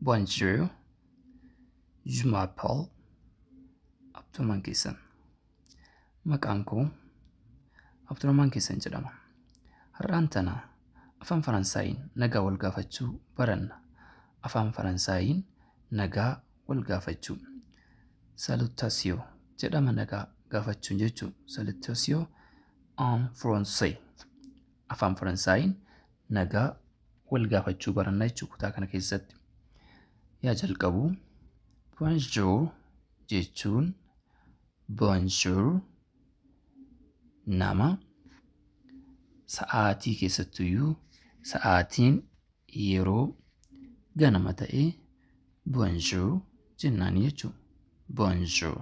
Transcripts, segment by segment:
Bonjour, je m'appelle Abdurrahman Keessan. Maqaan koo Abdurrahman Keessan jedhama. Har'aan tana afaan Faransaayiin nagaa wal gaafachuu baranna. Afaan Faransaayiin nagaa wal gaafachuu. Salutation jedhama nagaa gaafachuun jechuun. Salutation en français. Afaan Faransaayiin nagaa wal gaafachuu baranna jechuu kutaa kana keessatti. Yaa jalqabu, bonjour jechuun bonjour nama sa'aatii keessattuyyuu sa'aatiin yeroo ganama ta'e bonjour jennaan jechuudha. Bonjour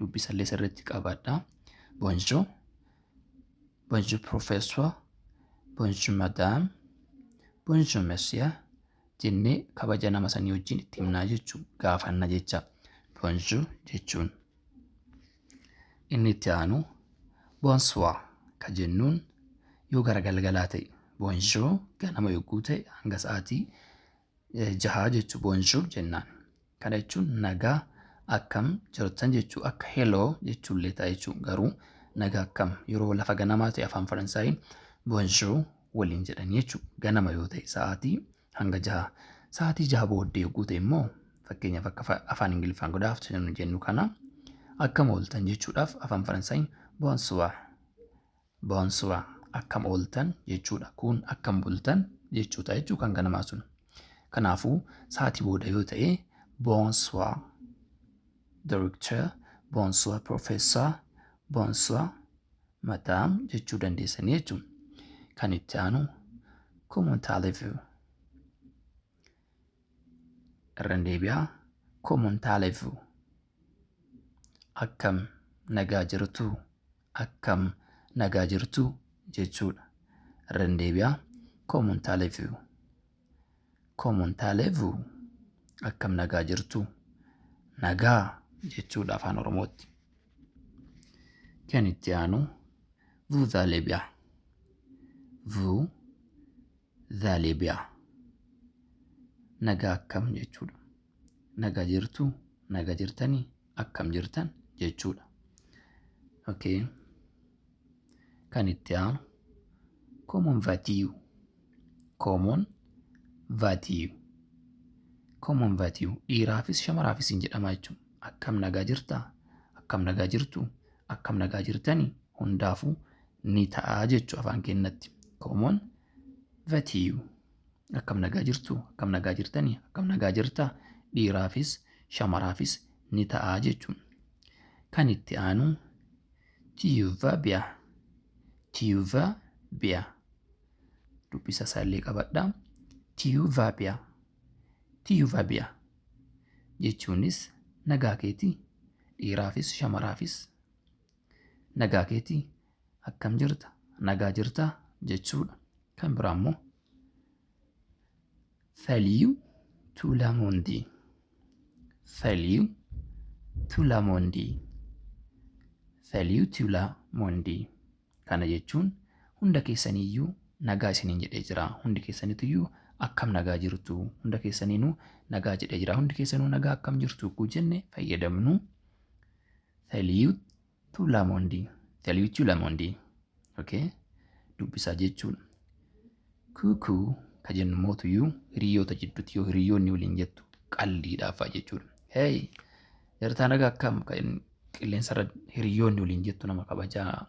dubbisallee sirriitti qabadha. Bonjour, bonjour professeur, bonjour madame, bonjour monsieur jennee kabaja nama sanii wajjin itti himnaa jechuu gaafanna jecha bonjour jechuun. Inni itti aanu bonsoir ka jennuun yoo gara galgalaa ta'e, bonjour ganama yogguu ta'e hanga sa'aatii 6 jechuu bonjour jennaan. Kana jechuun nagaa akkam jirtan jechuu, akka hello jechuullee ta'a jechuu, garuu nagaa akkam yeroo lafa ganamaa ta'e afaan Faransaayiin bonjour waliin jedhanii jechuu ganama yoo ta'e sa'aatii hanga 6. Sa'aatii 6 booddee yogguu ta'e immoo, fakkeenyaaf akka afaan Ingiliffaan good afternoon jennu kana, akkam ooltan jechuudhaaf afaan Faransaayiin bonsoir, bonsoir akkam ooltan jechuudha. Kun akkam bultan jechuudha jechuu kan ganamaa sun. Kanaafuu sa'aatii booda yoo ta'e bonsoir directeur, bonsoir professeur, bonsoir madame jechuu dandeessanii jechuudha. Kan itti aanu comment allez-vous? Irra deebi'aa, comment allez-vous? Akkam nagaa jirtu, akkam nagaa jirtu jechuudha. Irra deebi'aa, comment allez-vous? Comment allez-vous? Akkam nagaa jirtu, nagaa jechuudha afaan Oromootti. Kan itti aanu vous allez bien? Vous allez bien? Nagaa akkam jechuudha. Nagaa jirtu, nagaa jirtanii, akkam jirtan jechuudha. Okay. Kan itti aanu comment vas-tu? Comment vas-tu? Comment vas-tu? Dhiiraafis shamaraafis hin jedhama jechuudha. Akkam nagaa jirtaa? Akkam nagaa jirtu? Akkam nagaa jirtanii? Hundaafuu ni ta'a jechuu afaan keenyatti. Comment vas-tu? Akkam nagaa jirtu? Akkam nagaa jirtanii? Akkam nagaa jirtaa? Dhiiraafis shamaraafis ni ta'a jechuudha. Kan itti aanu tu vas bien? Tu vas bien? Dubbisa isaallee qabadhaa. Tu vas bien? Tu vas bien? Jechuunis nagaa keetii, dhiiraafis shamaraafis nagaa keetii, akkam jirta, nagaa jirtaa jechuudha. Kan biraa immoo salut tout le monde. Salut tout le monde. Salut tout le monde. Kana jechuun hunda keessaniyyuu nagaa isiniin jedhee jira. Hundi keessanituyyuu akkam nagaa jirtu? Hunda keessaniinuu nagaa jedhee jira. Hundi keessanuu nagaa akkam jirtu yogguu jenne fayyadamnu. Salut tout le monde. Salut tout le monde. Okay. Dubbisaa jechuudha. Coucou ka jennu mootuyyuu hiriyoota jidduutti yoo hiriyoonni waliin jettu qalliidhaaf jechuudha. Hey, jirtaa, nagaa akkam kan qilleensarra hiriyoonni waliin jettu, nama kabajaa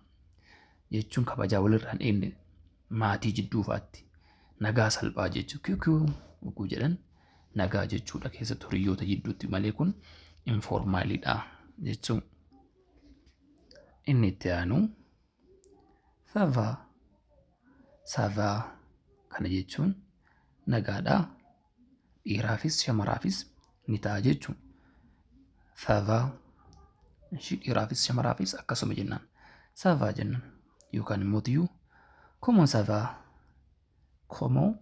jechuun kabajaa walirraa hin eegne maatii jidduu fa'aatti nagaa salphaa jechuudha. Coucou yogguu jedhan nagaa jechuudha keessattuu hiriyoota jidduutti malee kun informaliidha jechuun. Inni itti aanu ça va, ça va. Kana jechuun nagaadha. Dhiiraafis shamaraafis ni ta'a jechuudha. Ça va ishii dhiiraafis shamaraafis akkasuma jennaan. Ça va jennaan yookaan immoo tiyyuu comment ça va? Comment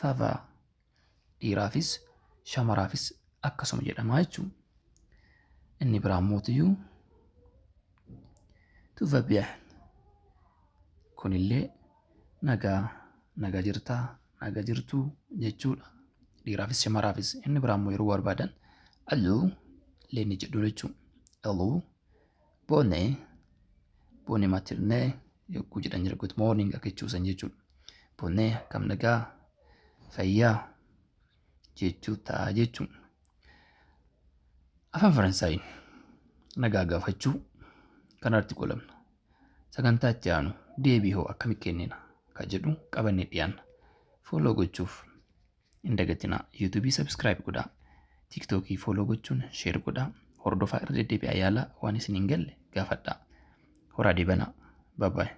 ça va? Dhiiraafis shamaraafis akkasuma jedhama jechuudha. Inni biraa immoo tiyyuu tout va bien. Kunillee nagaa, nagaa jirtaa, nagaa jirtuu jechuudha. Dhiiraafis shamaraafis. Inni biraa immoo yeroo barbaadan allô illee ni jedhu jechuudha. Allô, bonne, bonne matinée yogguu jedhan jira, good morning akka jechuusan jechuudha. Bonne, akkam nagaa, fayyaa jechuu ta'a jechuudha. Afaan Faransaayiin nagaa gaafachuu kanarratti qolamna. Sagantaa itti aanu deebii hoo akkamitti kennina ka jedhu qabannee dhiyaanna. Follow gochuuf hin dagatinaa. YouTubeii subscribe godhaa. TikTokii follow gochuun share godhaa. Hordofaa, irra deddeebi'aa yaalaa, waan isin hin galle gaafadhaa. Horaa deebanaa. Bye bye.